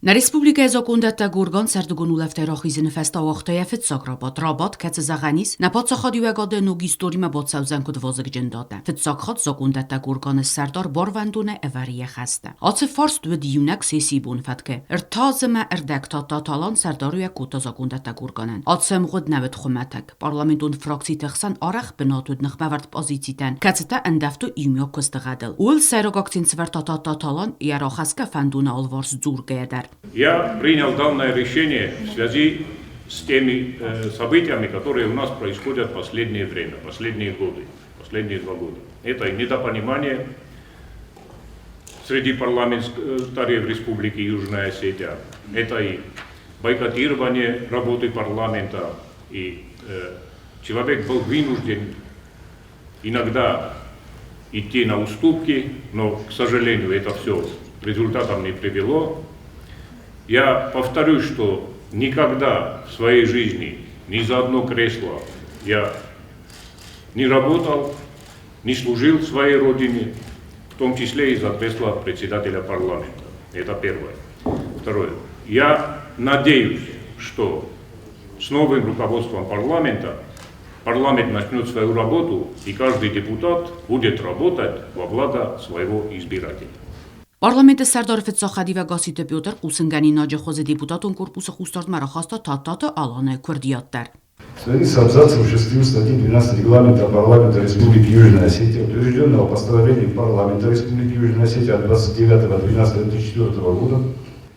Нӕ республикӕйы закъондӕттӕг орган сӕрдыгон улӕфтӕй рахизыны фӕстӕ ауагъта йӕ фыццаг рабадт. Рабадт, кӕцы зӕгъӕн ис, нӕ паддзахадиуӕгады ног историмӕ бацӕудзӕн куыд вазыгджын датӕ. Фыццаг хатт закъондӕттӕг органы сӕрдар барвӕндонӕй ӕвӕры йӕ хӕстӕ. Ацы фарст уыд иунӕг сессийы бон фӕткы. Ӕртӕ азы ӕмӕ ӕрдӕг та Таталан сӕрдариуӕг кодта закъондӕттӕг органӕн. Ацы ӕмгъуыд нӕ уыд хуымӕтӕг. Парламентон фракциты хсӕн арӕх бынат уыд ныхмӕвӕрд позицитӕн, кӕцытӕ ӕндӕвтой иумиаг куысты гъӕдыл. Ууыл сӕйраг акцент сӕвӕрдта Таталан йӕ рахӕсгӕ фӕндоны алыварс дзургӕйӕ дӕр. Я принял данное решение в связи с теми событиями, которые у нас происходят в последнее время, последние годы, последние 2 года. Это и недопонимание среди парламентариев Республики Южная Осетия, это и бойкотирование работы парламента, и человек был вынужден иногда идти на уступки, но, к сожалению, это все к результатам не привело. Я повторюсь, что никогда в своей жизни ни за одно кресло я не работал, не служил своей родине, в том числе и за кресло председателя парламента. Это первое. Второе. Я надеюсь, что с новым руководством парламента парламент начнет свою работу, и каждый депутат будет работать во благо своего избирателя. Парламенты сӕрдары фыццаг хӕдивӕг Гасситы Петр хъусынгӕнинаджы хуызы депутатон корпусы хъусдардмӕ рахаста Тадтаты Аланы куырдиат дӕр. В связи с абзацем 6 статьи 12 Регламента Парламента Республики Южная Осетия, утвержденного постановлением Парламента Республики Южная Осетия от 29.12.2004 года,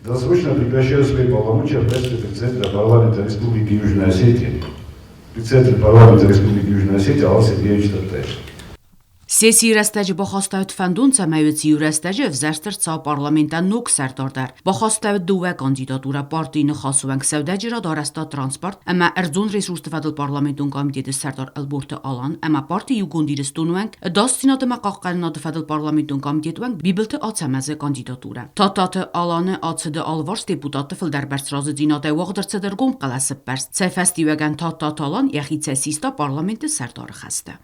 досрочно прекращаю свои полномочия в качестве председателя Парламента Республики Южная Осетия. Председатель Парламента Республики Южная Осетия Алан Сергеевич Татаев. Сессийы рӕстӕджы бахастӕуыд фӕндон, цӕмӕй уыцы иу рӕстӕджы ӕвзӕрст ӕрцӕуа парламентӕн ног сӕрдар дӕр. Бахастӕуыд дыууӕ кандидатурӕ партийы Ныхасы уӕнг сӕудӕджерад, арӕзтад, транспорт ӕмӕ ӕрдзон ресурсты фӕдыл парламентон комитеты сӕрдар Ӕлборты Алан ӕмӕ парти Иугонд Ирыстон уӕнг ӕдасдзинад ӕмӕ хъахъхъӕнынады фӕдыл парламентон комитеты уӕнг Бибылты Ацӕмӕзы кандидатурӕ. Тадтаты Аланы ацыды алыварс депутатты фылдӕрбӕрц разыдзинадӕй уагъд ӕрцыд ӕргом хъӕлӕсӕппӕрст. Сӕ фӕстиуӕгӕн Тадтаты Алан йӕхицӕй систа парламенты сӕрдары хӕстӕ.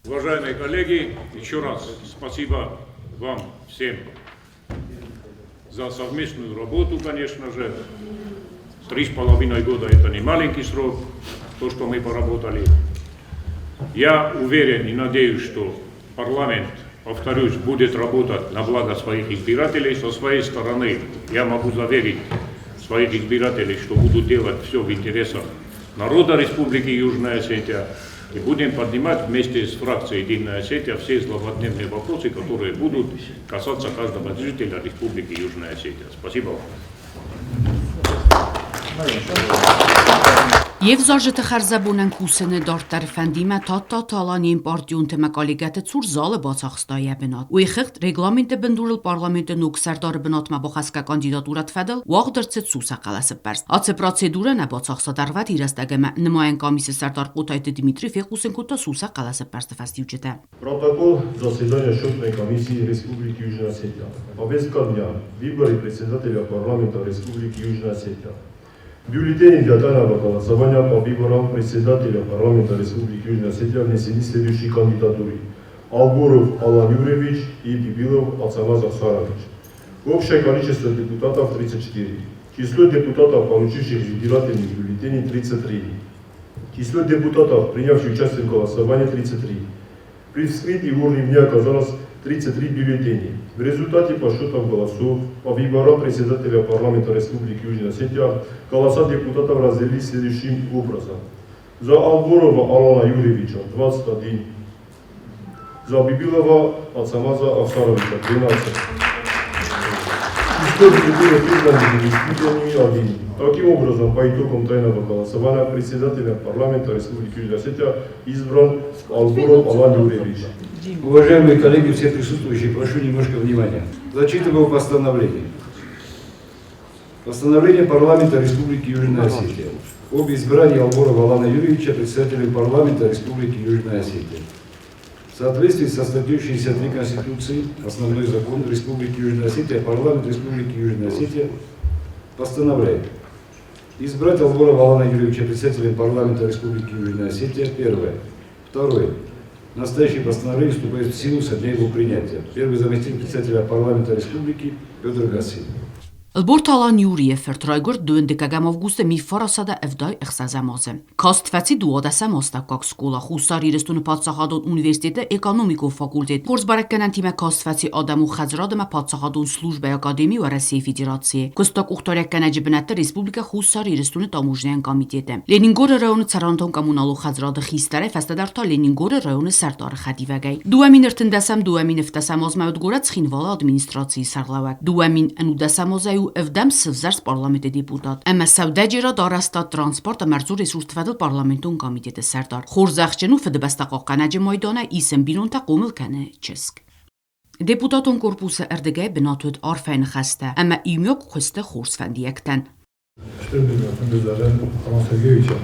Уважаемые коллеги, еще раз спасибо вам всем за совместную работу, конечно же. 3,5 года – это не маленький срок, то, что мы поработали. Я уверен и надеюсь, что парламент, повторюсь, будет работать на благо своих избирателей. Со своей стороны я могу заверить своих избирателей, что буду делать все в интересах народа Республики Южная Осетия. И будем поднимать вместе с фракцией «Единая Осетия» все злободневные вопросы, которые будут касаться каждого жителя Республики Южная Осетия. Спасибо вам. Йе взарджыты хӕрзӕбонӕн кусыны дарддӕры фӕндимӕ Тадтаты Алан йе мпартионты ӕмӕ коллегӕты цур залы бацахста йӕ бынат. Уый хыгъд регламенты бындурыл парламенты ног сӕрдары бынатмӕ бахӕсгӕ кандидатурӕты фӕдыл уагъд ӕрцыд сусӕг хъӕлӕсӕппӕрст. Ацы процедурӕ нӕ бацахста дӕргъвӕтин рӕстӕг ӕмӕ нымайӕн къамисы сӕрдар Хъотайты Дмитрий фехъусын кодта сусӕг хъӕлӕсӕппӕрсты фӕстиуджытӕ. Протокол заседания счетной комиссии Республики Южная Осетия. Повестка дня. Выборы председателя парламента Республики Южная Осетия. Бюллетени для тайного голосования по выборам председателя парламента Республики Южная Осетия внесены следующие кандидатуры. Алборов Алан Юрьевич и Бибилов Ацамаз Ахсарович. Общее количество депутатов 34. Число депутатов, получивших избирательных бюллетеней, 33. Число депутатов, принявших участие в голосовании, 33. При вскрытии урны в ней оказалось 33 бюллетеней. В результате подсчетов голосов по выборам председателя парламента Республики Южная Осетия голоса депутатов разделились следующим образом. За Алборова Алана Юрьевича 21, за Бибилова Ацамаза Ахсаровича 12. Число бюллетеней, признанных недействительными, 1. Таким образом, по итогам тайного голосования председателем парламента Республики Южная Осетия избран Алборов Алан Юрьевич. Уважаемые коллеги, все присутствующие, прошу немножко внимания. Зачитываю постановление. Постановление парламента Республики Южная Осетия об избрании Алборова Алана Юрьевича председателем парламента Республики Южная Осетия. В соответствии со статьей 63 Конституции, основной закон Республики Южная Осетия, парламент Республики Южная Осетия постановляет избрать Алборова Алана Юрьевича председателем парламента Республики Южная Осетия, первое. Второе. Настоящее постановление вступает в силу со дня его принятия. Первый заместитель председателя парламента Республики Петр Гассиев. Ӕлборты Алан Юрийы фырт райгуырд дыууындыккӕгӕм августы 1976 азы. Каст фӕци дыууадӕсӕм астӕуккаг скъола Хуссар Ирыстоны паддзахадон университеты экономикон факультет. Хорз бӕрӕггӕнӕнтимӕ каст фӕци адӕмон хӕдзарад ӕмӕ паддзахадон службӕйы академи Уӕрӕсейы Федерацийы. Куыста къухдариуӕггӕнӕджы бынӕтты Республикӕ Хуссар Ирыстоны таможнӕйон комитеты. Ленингоры районы цӕрӕнтон-коммуналон хӕдзарады хистӕрӕй, фӕстӕдӕр та Ленингоры районы сӕрдары хӕдивӕгӕй. 2013-2007 азмӕ уыд горӕт Цхинвалы администрацийы сӕргълӕууӕг. 2019 азӕй у ӕвдӕм сывзӕрст парламенты депутат ӕмӕ сӕудӕджерад арӕзтад транспорт ӕмӕ ӕрдзон ресурсты фӕдыл парламентон комитеты сӕрдар. Хорзӕхджын у Фыдыбӕстӕ хъахъхъӕнӕджы майданӕй исын бинонтӕ хъомыл кӕны чызг. Депутатон корпусы ӕрдыгӕй бынат уыд арфӕйы ныхӕстӕ ӕмӕ иумиаг куысты хорз фӕндиӕгтӕн. Стыр бузныг фӕнды зӕгъын Алан Сергеевичӕн,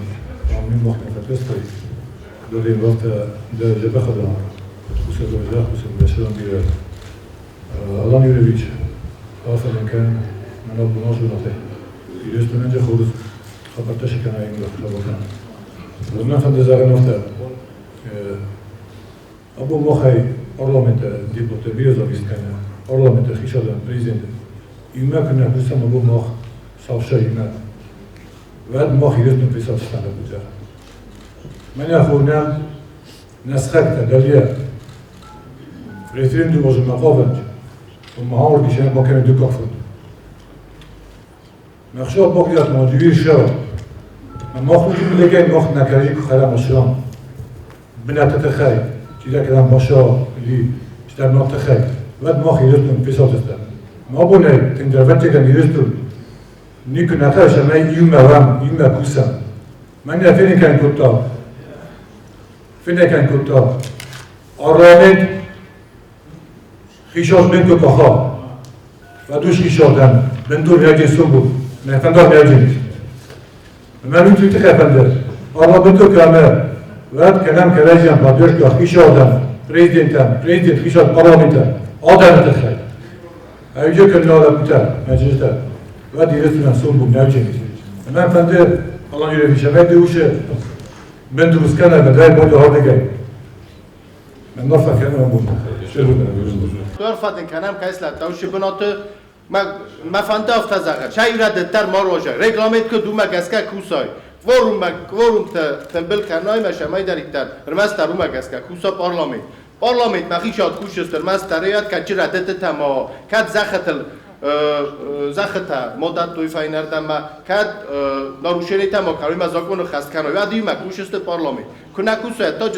ам мах нӕ фӕтӕстӕй, дӕлӕмбӕлтӕ дӕ дзӕбӕхадӕн, кусӕгон зӕхкусӕг дӕ сӕрӕн бирӕ. Алан Юрьевич, арфӕ дын кӕнын мӕнӕ бонасонатӕй. Ирыстонӕн дӕ хорз хабӕрттӕ сӕкӕнай хабӕртӕн. Мӕн фӕнды зӕгъын афтӕ, абон махӕй парламенты депутаттӕ бирӕ завист кӕны, парламенты хицауадӕн, президенты. Иумӕ куы нӕ кусӕм, абон мах цавсӕ иумӕ. Уӕд мах Ирыстон фесафдзыстӕм лӕппутӕ. Мӕнӕ хонӕм нӕ сыхӕгтӕ дӕлейӕ. Референдум азымӕ хъавӕнт, ма ауырдисӕн бакӕнӕ дыккаг фонд. Мӕхсӕв бакъиат ма дювир Мах уджи мах на кари хара машам. بنات تخاي تيلا كلام ماشا اللي تشتغل تخاي بعد ما خيرتم في صوت ما بوني تندرفتي كان يرستم نيكو نتاش ما يوما رام يوما كوسا من فين كان كنت فين كان كنت أرامد خيشاش بنتو كخا فدوش خيشادن بنتو رياجي سوبو ما فندار رياجي ما بنتو تخافندر أرامدو كامل Вәт кәләм кәләҗән поддержка хишадам президентам президент хишад парламентам адам тахай. Әйҗе көнлә бүтә мәҗлестә. Вәт иресенә сум бу нәүҗе. Мен фәнде Алан Юрьевич әмәде уше мен дурускана бәдәй бу дигән. Мен нафа кәнә бу. Дорфадин кәнәм кәслә тавши бинаты ما فانتا افتزاغه شایره دتر ماروژه رегламент ке дума гаска кусай кворум кворум тымбыл канай ма шамай дариктар рмас тарума гаска куса парламент парламент махишат кушестер мас тарият качира дет тама кад захатл захата модат туй файнардама кад нарушение тама карима закону хаст канай вадима кушесте парламент кунакуса таҷ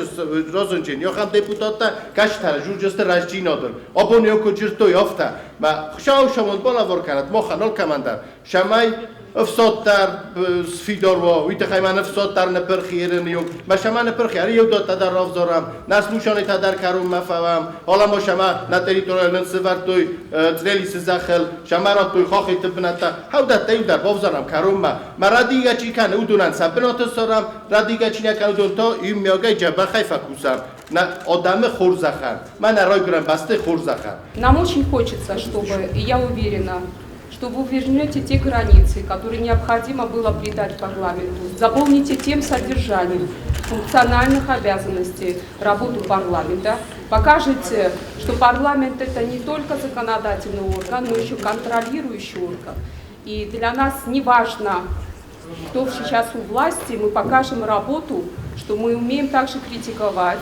розынчин йохам депутатта каштара журжесте ражчинодр абон ёко жирто ёфта ма хшау шамон болавор канат мо ханол командар шамай افساد سفیدار و ویت خیمه افساد در نپرخی ایرنیو ما شما نپرخی اری یو داد در رافزارم نسلوشان تا در کروم مفهم حالا ما شما نه تریتوریال نسور توی تریلی سزخل شما را توی خاخی تبنتا هاو داد تیو در بافزارم کروم ما ما ردیگه چی کنه او دونن سبنات سارم ردیگه چی نکنه دون تا این میاگه جبه خیفه کوسم на одаме хурзахан. Ман рой гурам басте хурзахан. Нам очень хочется, чтобы, и я уверена, что вы вернете те границы, которые необходимо было придать парламенту, заполните тем содержанием функциональных обязанностей работу парламента, покажете, что парламент это не только законодательный орган, но еще контролирующий орган. И для нас не важно, кто сейчас у власти, мы покажем работу, что мы умеем также критиковать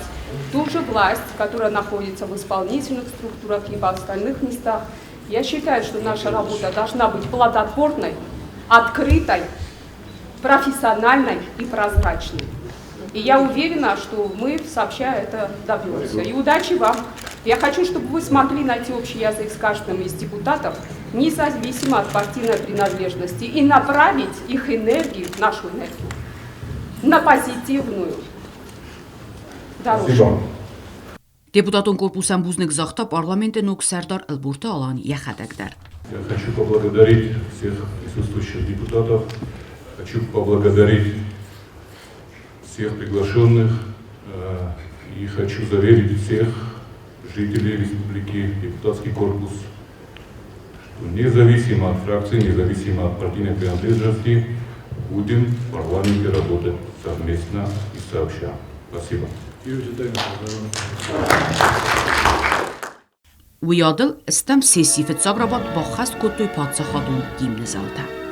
ту же власть, которая находится в исполнительных структурах либо в остальных местах. Я считаю, что наша работа должна быть плодотворной, открытой, профессиональной и прозрачной. И я уверена, что мы сообща это добьемся. И удачи вам! Я хочу, чтобы вы смогли найти общий язык с каждым из депутатов, независимо от партийной принадлежности, и направить их энергию, нашу энергию, на позитивную дорожку. Депутатон корпусӕн бузныг загъта парламенты ног сӕрдар Ӕлборты Алан йӕхӕдӕг дӕр. Я хочу поблагодарить всех присутствующих депутатов, хочу поблагодарить всех приглашенных и хочу заверить всех жителей республики, депутатский корпус, что независимо от фракции, независимо от партийной принадлежности, будем в парламенте работать совместно и сообща. Спасибо. Уыйадыл стӕм сессийы фыццаг рабадт баххӕст кодтой паддзахадон гимны зӕлтӕ.